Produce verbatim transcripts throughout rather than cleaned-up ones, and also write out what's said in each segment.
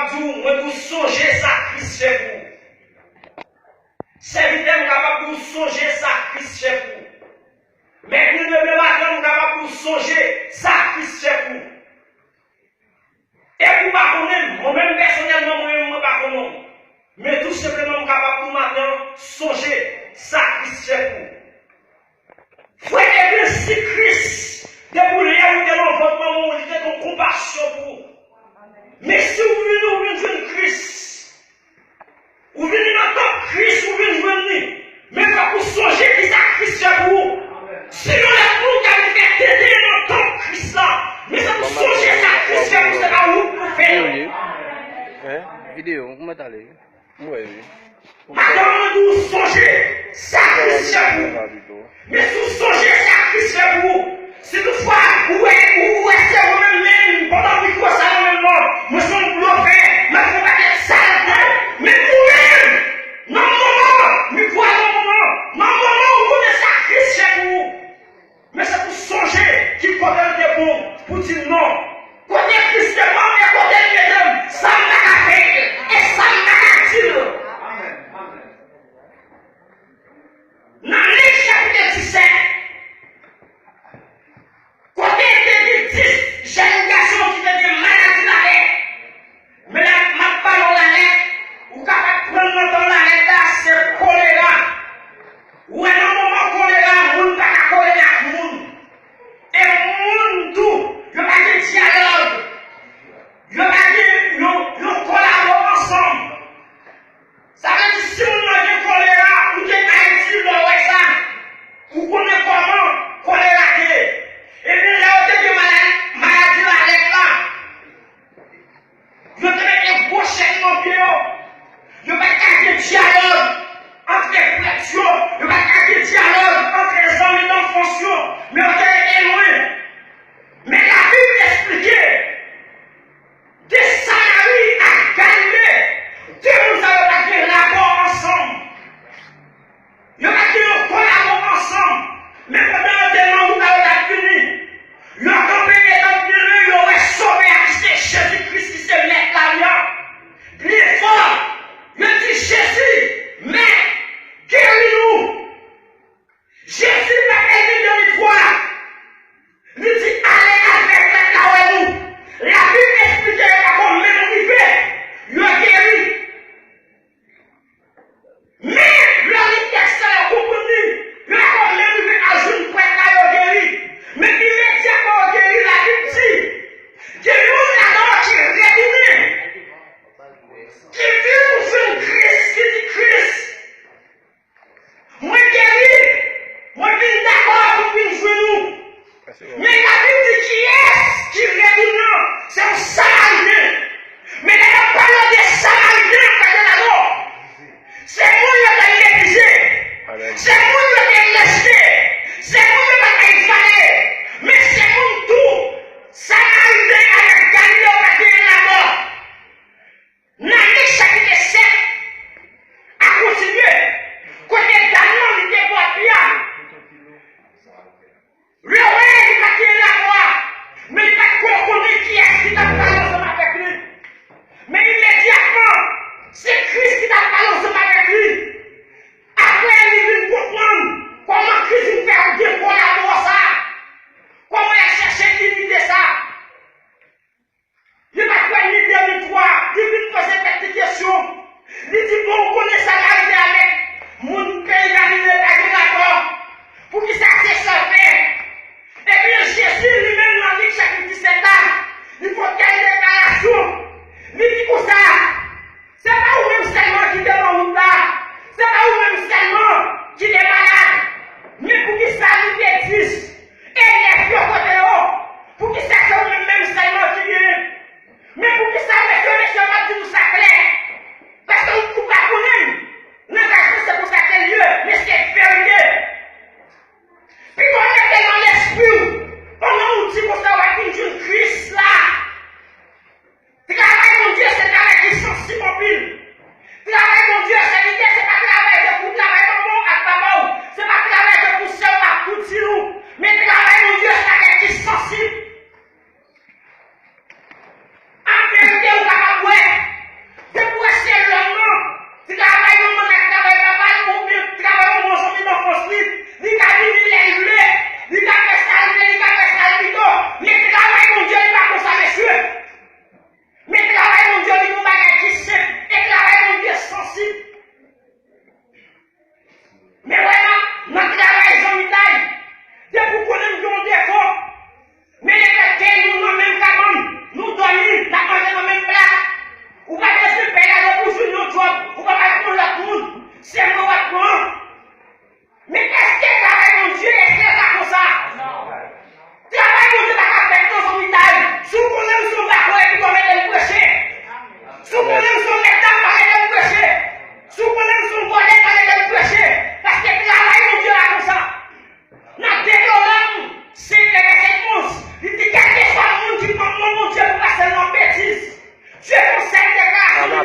Di w, mwen di w, sonje sa Kris fè pou ou. Sèvitè, m kapab di w, sonje sa Kris fè pou ou. Mèt nou demen maten, m kapab di w, sonje sa Kris fè pou ou. E pou w pa konnen m, mwen menm pèsonèlman, mwen menm, mwen pa konnen w. Men tou senpleman, m kapab di w maten an, sonje sa Kris fè pou ou. Frè, epi si Kris, depi lè ou te nan vant manman w, li te gen konpasyon pou ou. Men si w vini, ou vin jwenn Kris, ou vini nan tanp Kris, ou vin jwenn li. Men fòk ou sonje kisa Kris fè pou ou. Sinon, lè pou w ka vin fè tenten nan tanp Kris la, men se pou sonje sa Kris fè pou ou, se pa ou k pou fè yo. Videyo, kòman t ale? M wè wi. Madanm mwen di w sonje sa Kris fè pou ou. Men si w sonje sa Kris fè pou ou, si toutfwa ou wè, ou wè se ou menm menm, pandan mikwo sa nan men m nan, mwen se yon blofè, m ap fè yon pakèt salte, men ou menm, nan moman, mikwo a nan moman, nan moman ou konnen sa Kris fè pou ou. Men se pou sonje ki kote l te bon, pou di non. Kote Kris te ban m e kote l mete m, sa m pa ka fè l, e sa m pa ka di l. Nan Lik chapit disèt, kote te gen dis jèn gason ki te gen maladi lalèp. Men lè m ap pale w lalèp, ou kapab pran nan tan lalèp la, se kolera. Ou wè nan moman kolera, moun pa ka kole ak moun. E moun tou, yo pa gen dyalòg. Yo pa gen, yo, yo kolabo ansanm. Sa vle di, si moun nan gen kolera, ou te Ayiti, lè w wè sa, ou konnen kòman kolera te ye. Ebyen, lè yo te gen maladi, maladi lalèp la, yo te mete gwo chèn nan pye yo. Yo pa t ka gen dyalòg antre prèt yo. Yo pa t ka gen dyalòg antre zanmi danfans yo. Men yo te rete lwen. Men Labib esplike, de Samari ak Galile, de moun sa yo pa t gen rapò ansanm. Yo pa t gen yon kolabo ansanm. Men pandan yo te nan wout la, yo t ap vini, yo kanpe etan byen lwen, yo wè Sovè a ki se Jezi Kris ki se Mèt lavi a. Byen fò, yo di, Jezi,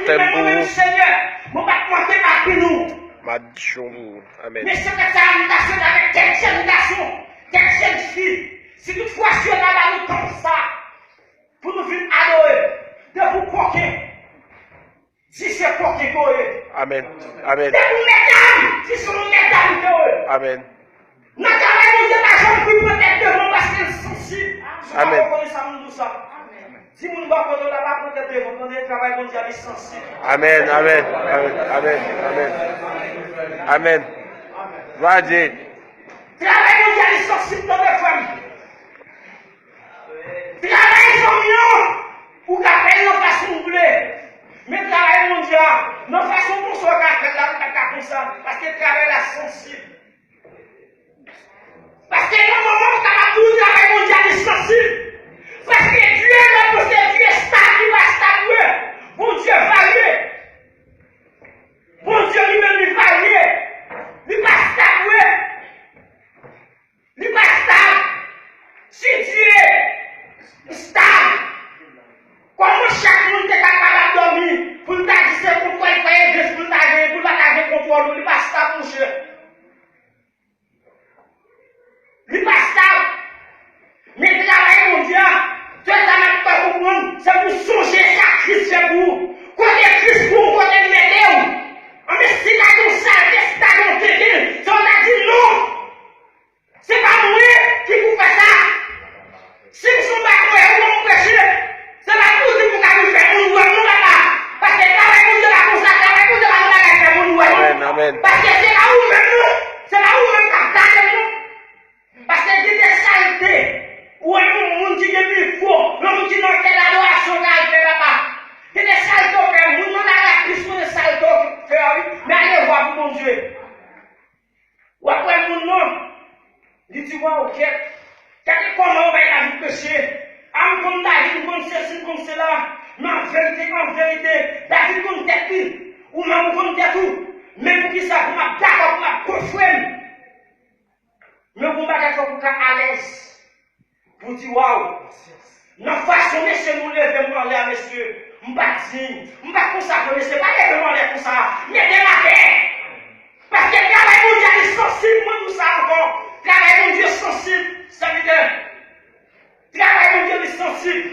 Tèm pou ou. Senyè, mwen pa t manke pa pi nou. M ap di yon pou ou. Amèn. Men se kèk sa, nou ta sot avèk kèk jèn gason, kèk jèn fi. Si toutfwa, si yo ta ba nou tan sa, pou nou vin adore, depi w koken, di se koken ke w ye. Amèn. Amèn. Depi w medam, di se yon medam ke w ye. Amèn. Nan travay Bondye pa janm pi pran tèt devan paske l sansib. Si w pa rekonesan m di w sa. Di moun bò kote w la pa pran tèt devan, tande travay Bondye a li sansib. Amèn, amèn, amèn, amèn, amèn. Amèn. Glwa a Dye. Travay Bondye a li sansib, tande frè m. Travay fanmi an, ou ka fè l nan fason w vle. Men travay Bondye a, nan fason konsa w ka fè l la, ou pa ka konsa. Paske travay la sansib. Paske nan moman ou kapab di w travay Bondye a li sansib. Paske Dye lè pou se Dye stab, li pa stab vre. Bondye varye. Bondye li menm li varye. Li pa stab vre. Li pa stab. Si Dye stab, kòman chak moun te kapab ap dòmi pou l ta di se kontwòl fè eglèz pou l ta gen, pou l pa ta gen kontwòl ou, li pa stab, monchè. Li pa stab. Men travay Bondye a, se sa n ap fè konprann, se pou sonje sa Kris fè pou ou. Kote Kris pou ou, kote l mete w. Anben, si ta gen yon salte, si ta gen yon tenten, se w ta di non. Se pa mwen ki pou fè sa. Si m se yon baton, e ou ban m preche. Se pa pou di pou ka vin fè moun wè m non, papa. Paske travay Bondye pa konsa, travay Bondye pa nan bagay fè moun wè non. Amèn, amèn. Paske se pa ou menm non. Se pa ou menm k ap gade m non. Paske gen de salte, ou wè yon moun ki gen mikwo, yon moun ki nan kè dadorasyon k al fè, papa. Gen de salte w fè, moun nan bagay plis konnen salte w fè a wi. Men ale vwa pou Bondye. W ap wè moun nan, li di, waw, kèt, gade kòman yo bay David peche. A, m konn David, m konn sesi, m konn sela. Men an verite, an verite, David konn tèt li. Ou menm ou konn tèt ou. Men poukisa pou m ap dakò, pou m ap konfwe m? Men gon bagay fòk ou ka alèz. Pou di, waw, nan fason mesye nou leve m anlè a, mesye, m pa diy, m pa konsakre, mesye, pa leve m anlè konsa, mete m atè. Paske travay Bondye a li sansib, mwen di w sa ankò, travay Bondye sansib, sèvitè. Travay Bondye li sansib.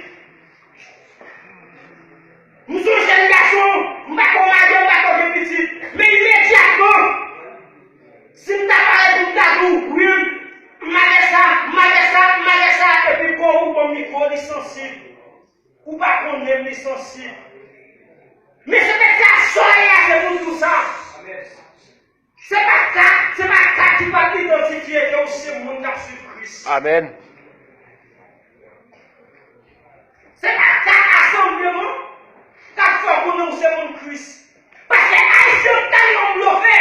M se yon jèn gason, m pa ko marye, m pa ko gen pitit. Men imedyatman, si m ta parèt pou m ta di w, wi, m ale sa, m ale sa, m ale sa, epi kò ou ban m mikwo, li sansib. Ou pa konnen m, li sansib. Men se te sa, sa w ye a, se pou m di w sa. Se pa kat, se pa kat ki p ap idantifye ke w se moun k ap swiv Kris. Amèn. Se pa kat asanble non k ap fè w konnen w se moun Kris. Paske Ayisyen tèlman blofè,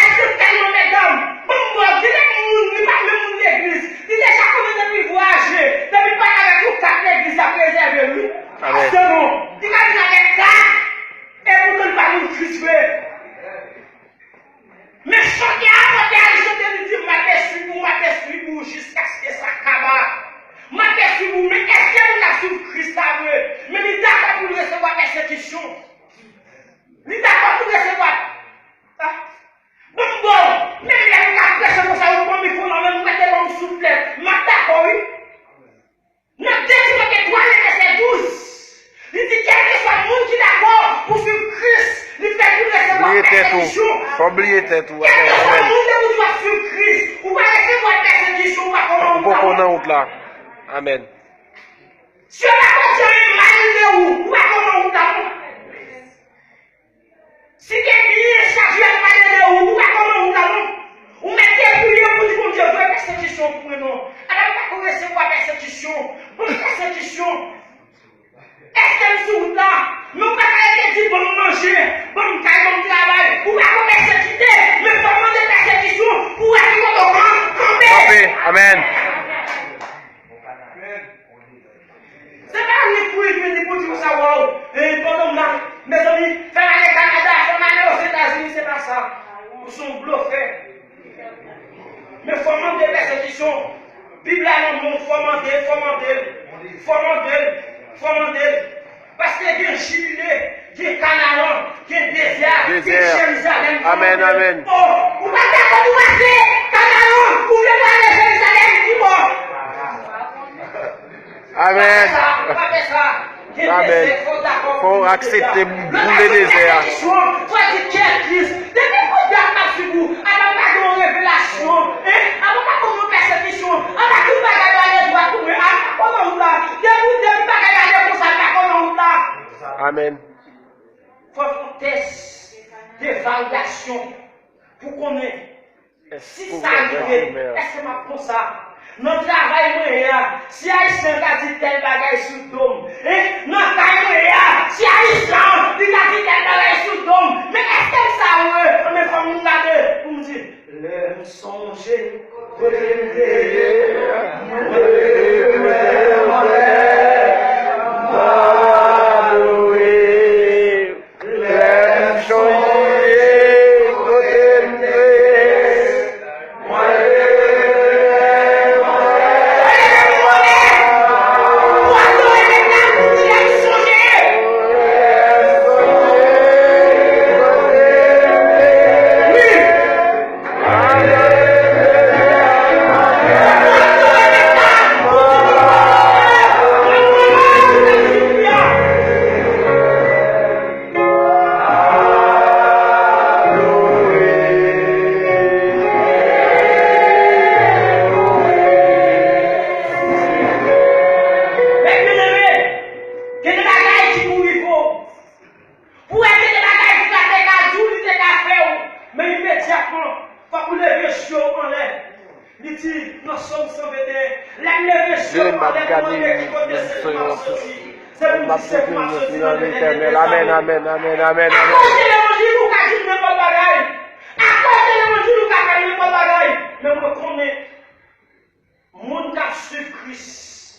Ayisyen tèlman medam. Bon, bon, gen de moun, li pa menm moun legliz. Li deja konnen depi vwayaje, depi pale avèk yon kat legliz, l ap rezève l, wi. Amèn. Paske non, li ka vin avèk kat, e poutan l pa moun Kris vre. Men chante a, chante a, li chante, li di, m ap eswi pou ou, m ap eswi pou ou jiskaske sa kaba. M ap eswi pou ou, men èske moun k ap swiv Kris la vre? Men li dakò pou l resevwa pèsekisyon. Li dakò pou l resevwa. Ah. Bon, bon, men lè nou ka preche konsa, ou pran mikwo nan men m, ou mete ban m souflèt, m ap dakò, wi. Nan de Timote twa, vèsè douz, li di, kèlkeswa moun ki dakò pou swiv Kris, li fèk pou resevwa pèsekisyon. Bliye tèt ou. Fò bliye tèt ou. Kèlkeswa moun ki ap swiv Kris, ou pa resevwa pèsekisyon, ou pa konnen wout la. Ou poko nan wout la. Amèn. Si yo pa konn jan e mal de ou, ou pa konnen wout la non. Si te byen chaje ap pale de ou, ou pa konnen wout la non. Ou mèt depriye pou di Bondye voye pèsekisyon pou mwen non. Ala m pa ko resevwa pèsekisyon. Ban m pèsekisyon. Èske m sou wout la? Men ou pa ka rete di ban m manje, ban m kay, ban m travay. Ou pa ko pèsekite, men fò w mande pèsekisyon pou wè ki kote w kan-, kanpe. Kanpe. Amèn. Se pa rit pou l vini pou di w sa, waw, e, pandan m la, mezanmi, fè m ale Kanada, fè m ale Ozetazini, se pa sa. Ou se yon blofè. Men fò mande pèsekisyon. Bib la nan men w, fò mande l, fò mande l, fò mande l, fò mande l. Paske gen jibile, gen kanaran, Dezè. Amèn, amèn. Ou pa dakò pou mache Kanaan, ou vle prale Jerizalèm, ki bò? Amèn. Pa fè sa. Amèn. Fò w aksepte boule dezè a. Fò di kè Kris. Depi pou dat m ap swiv ou, apa m pa gen yon revelasyon, hein? Apa m pa konn yon pèsekisyon? Apa tout bagay yo ale dwat pou mwen? Apa m pa konn wout la? Depi, depi bagay yo ale konsa, m pa konn wout la. Amèn. Fò w fè yon tès de varyasyon pou konnen si sa rive, èske m ap konsa? Nan travay mwen ye a, si Ayisyen an ta di tèl bagay sou do m, hein? Nan kay mwen ye a, si Ayisyen an li ta di tèl bagay sou do m, men èske m sa wè? Anben, fò m gade pou m di, lè m sonje kote m te ye, mwen te kwè anlè m. Alelouya. Lè m sonje kote m te ye, mwen te leve, mwen te leve. Mèt mwen leve, gen de bagay ki pou rive w. Pou wè gen de bagay ki la te ka di w, li te ka fè w, men imedyatman, fòk ou leve je w anlè. Li di nan Sòm san venteyen, lè m leve je m anlè pou mwen wè ki kote sèl m ap soti. Se pou m di sèl m ap soti nan Letènèl. Amèn, amèn, amèn, amèn, amèn. Akoz de levanjil ou ka di nenpòt bagay. Akoz de levanjil ou ka fè nenpòt bagay. Men mwen konnen moun k ap swiv Kris.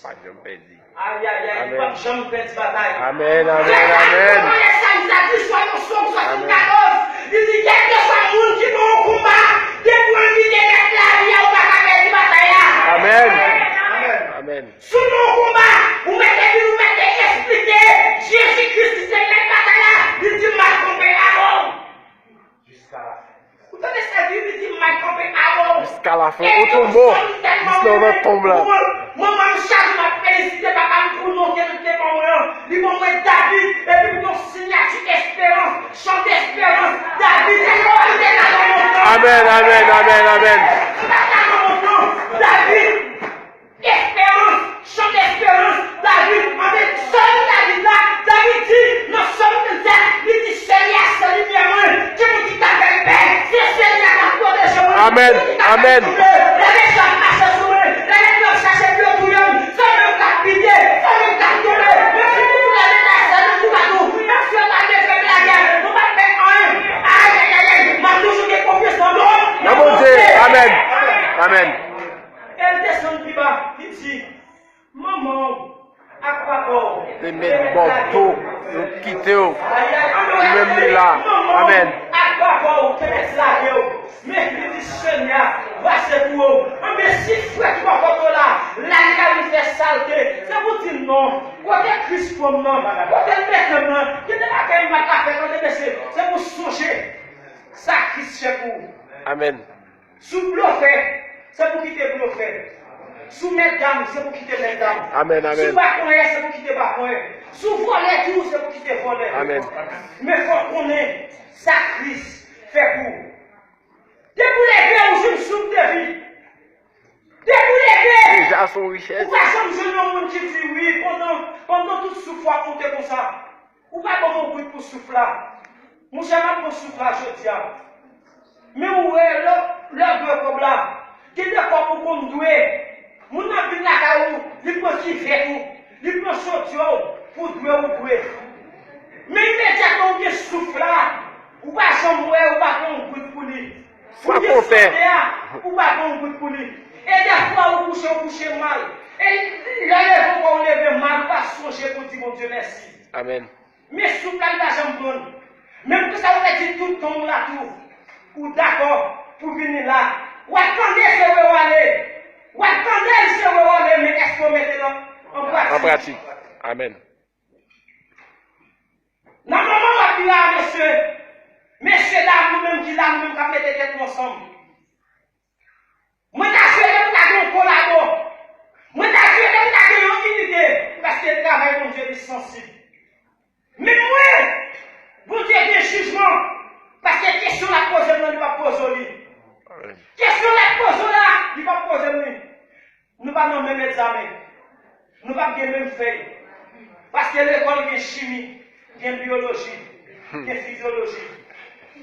Pa janm pèdi. Ayayay, li p ap janm pèdi batay. Amèn, amèn, amèn. Sa li di, swa nan Sòm swasannkatòz, li di, kèlkeswa moun ki nan yon konba, depi w envite mèt lavi a, ou pa ka pèdi batay la. Amèn. Amèn. Si w nan yon konba, ou mèt vin, ou mèt esplike Jezi Kris ki se mèt batay la, li di, m ap kanpe avè w. Ou tande sa di, li di, m ap kanpe avè w. Jiska lafen. Ou tonbe. Jis lè w nan tonm la. Manman m chak jou m ap felisite papa m pou non ke l te ban mwen an. Li ban mwen David, epi pou yon siyati esperans, chan desperans, David, se yon kite nan yon montan. Amèn, amèn, amèn, amèn. Se pa sa nan montan, David. Esperans, chan desperans, David, anben, sèl David la, David di, nan Sòm trannsenk, li di, Senyè, se limyè mwen, ki moun ki ka fè m pè, se Senyè k ap pwoteje mwen, amèn, ki ka fè m tonbe, lè mechan ap mache sou mwen, lè lènmi ap chache pou yo touye m, se mwen k ap pite, se mwen k ap tonbe, menm si m tonbe nan dezè, menm toupatou, menm si yo ta vle fè m lagè, mwen p ap pè anyen, ayayayay, m ap toujou gen konfyans nan non, nan Bondye, amèn, amèn. E l desann pi ba, li di, manman w ak papa w te mèt ba w do, yo kite w. Li menm li la. Amèn. Ak papa w te mèt lage w. Men li di, Senyè, va sekou w. Anben, si frè ki bò kote w la, la li ka vin fè salte, se pou di non. Kote Kris pran m nan? Kote l mete m nan? Gen de bagay m pa ka fè, tande mesye. Se pou sonje sa Kris fè pou ou. Amèn. Si w blofè, se pou kite blofè. Si w mèt dam, se pou kite mèt dam. Amèn, amèn. Si w bakonyè, se pou kite bakonyè. Si w vòlè tou, se pou kite vòlè. Amèn. Men fò w konnen sa Kris fè pou ou. Depi w leve, ou jwenn souf de vi. Depi w leve, deja se yon richès. Ou pa janm jwenn yon moun ki di, wi, pandan, pandan tout souf w ap monte konsa. Ou pa ban m yon goud pou souf la. Monchè, m ap pran souf la jodi a. Men ou wè, lè, lè w dwe kòb la, gen de kòb ou konn dwe. Moun nan vin lakay ou, li pran kivèt ou, li pran chodyè w pou dwe ou dwe. Men imedyatman ou gen souf la, ou pa janm wè, ou pa pran yon goud pou li. Ou gen sante a, ou pa pran yon goud pou li. E dèfwa ou kouche, ou kouche mal. E lè leve ankò, ou leve mal, ou pa sonje pou di Bondye mèsi. Amèn. Men souf la, li pa janm pran. Menm konsa, ou pèdi tout tan w la tou. Ou dakò pou vini la. W ap tande se wè w ale. W ap tande l se wè w ale, men èske w mete l an, an pratik? An pratik. Amèn. Nan moman w ap di a, mesye, ansanm. Mwen ta swete pou ta gen yon kolabo. Mwen ta swete pou ta gen yon inite, paske travay Bondye li sansib. Men mwen, Bondye gen jijman, paske kesyon l ap poze m nan, li p ap poze w li. Kesyon l ap poze w la, li p ap poze m li. Nou pa nan menm egzamen. Nou p ap gen menm fèy. Paske lekòl gen chimi, gen biyoloji, gen fizyoloji.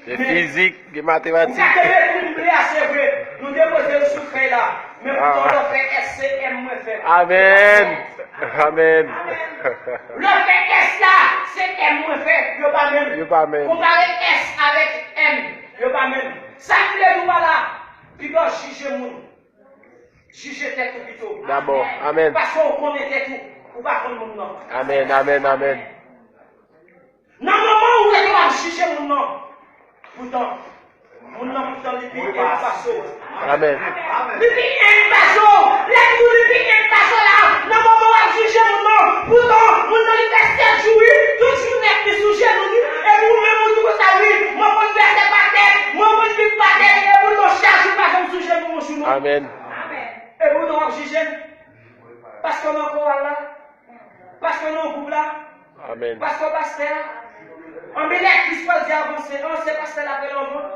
Gen fizik, gen matematik. Ou ka kenbe tou Bib la, se vre. Nou depoze l sou fèy la. Men poutan, lè w fè S, se M mwen fè. Amèn. Amèn. Lè w fè S la, se M mwen fè. Yo pa menm. Yo pa menm. Konpare S avèk M, yo pa menm. Sa m vle di w pa la, piga w jije moun. Jije tèt ou pito. Dabò. Amèn. Paske w konnen tèt ou, ou pa konn moun nan. Amèn, amèn, amèn. Nan moman ou rete w ap jije moun nan, poutan, moun nan poutan li pi enn pase w. Amèn. Li pi enn pase w. Lè m di w li pi enn pase w la, nan moman w ap jije moun nan, poutan, moun nan li fè sèt jou, wi, tout jounen li sou jenou li, epi ou menm ou di konsa, wi, mwen konn vèsè pa tèt, mwen konn Bib pa tèt, epi ou non, chak jou pa janm sou jenou, mon chou, non. Amèn. Epi ou non, w ap jije m. Paske w nan koral la. Paske w nan gwoup la. Amèn. Paske w pastè a. Anben lè Kris pral di avanse, an, se pastè l ap rele anvan.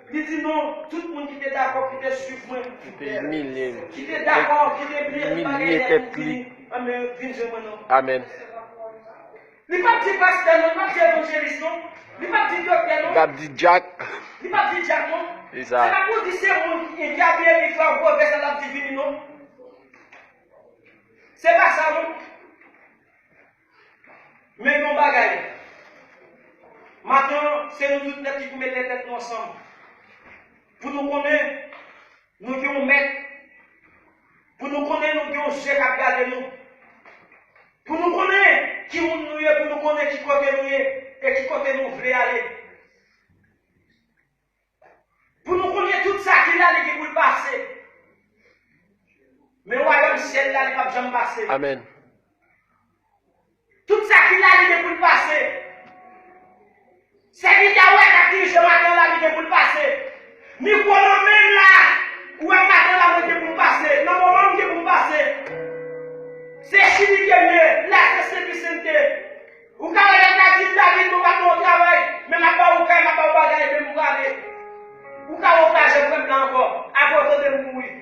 Li di non, tout moun ki te dakò, ki te swiv mwen, ki te imilye m, ki te dakò, ki te bliye tout bagay, lè li di, anben vin jwenn mwen non. Amèn. Li p ap di pastè non, li p ap di evanjelis non, li p ap di doktè non. Li p ap di dyak. Li p ap di dyak non. Se sa. Se pa pou di se moun ki, ki abiye, ki fè yon gwo vès la, l ap di vini non. Se pa sa non. Men yon bagay. Maten an, se nou tout nèt ki pou mete tèt nou ansanm. Pou nou konnen nou gen yon mèt. Pou nou konnen nou gen yon je k ap gade nou. Pou nou konnen ki moun nou ye, pou nou konnen ki kote nou ye, e ki kote nou vle ale. Pou nou konnen tout sa ki la, li gen pou l pase. Men wayòm syèl la, li p ap janm pase. Amèn. Tout sa ki la, li gen pou l pase. Sèvitè ou wè k ap dirije maten an la, li gen pou l pase. Mikwo nan men m la, ou wè maten an la, mwen gen pou m pase. Nan moman m gen pou m pase. Se chimike m ye, la se senpisente. Ou ka wè lè m ta di David, mwen pa gen yon travay, men m ap ba w kay, m ap ba w bagay, men m prale. Ou ka wè w pa janm wè m la ankò, apre w tande m mouri.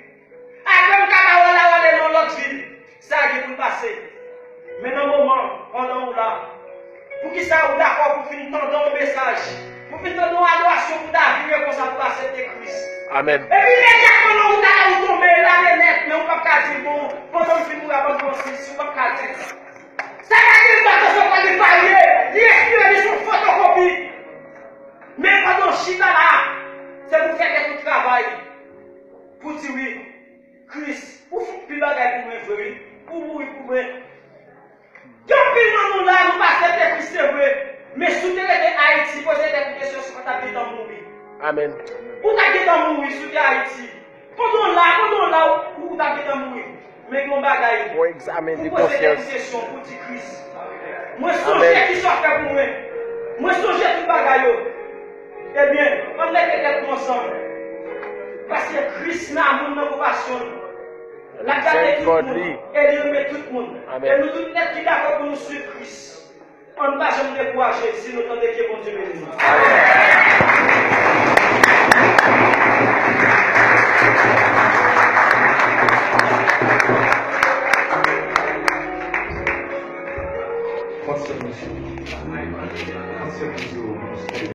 Apre m ka ba w la, w ale nan yon lòt vil. Sa gen pou l pase. Men nan moman, pandan ou la, poukisa ou dakò pou fin tande yon mesaj, pou fin tande yon adorasyon pou ta vire konsa pou aksepte Kris? Amèn. Epi imedyatman nan ou ta la ou tonbe, lave nèt, men ou p ap ka di, bon, pandan m fin mouri, apre m pran sis, ou p ap ka di. Sa ka gen tan ke sa pa gen varye, li respire, li se yon fotokopi. Men pandan w chita la, se pou fè tèt ou travay. Pou di wi, Kris, ou fè anpil bagay pou mwen vre wi. Ou mouri pou mwen. Gen anpil nan nou la, nou pa aksepte Kris se vre. Men si w te rete Ayiti, poze tèt ou kesyon si w pa t ap gentan mouri. Amèn. Ou t ap gentan mouri si w te Ayiti. Pandan w la, pandan w la, ou, ou t ap gentan mouri. Men gen yon bagay. Bon egzamen de konsyans. Ou poze tèt ou kesyon pou di Kris, mwen sonje kisa w fè pou mwen. Mwen sonje tout bagay yo. Ebyen, ann mete tèt nou ansanm. Paske Kris nan amoun, nan konpasyon l, l ap gade tout moun e li renmen tout moun. Amèn. E nou tout nèt ki dakò pou nou swiv Kris. Ann pa janm dekouraje si nou tande ke Bondye beni nou. Pastè, mèsi. Pastè, mèsi.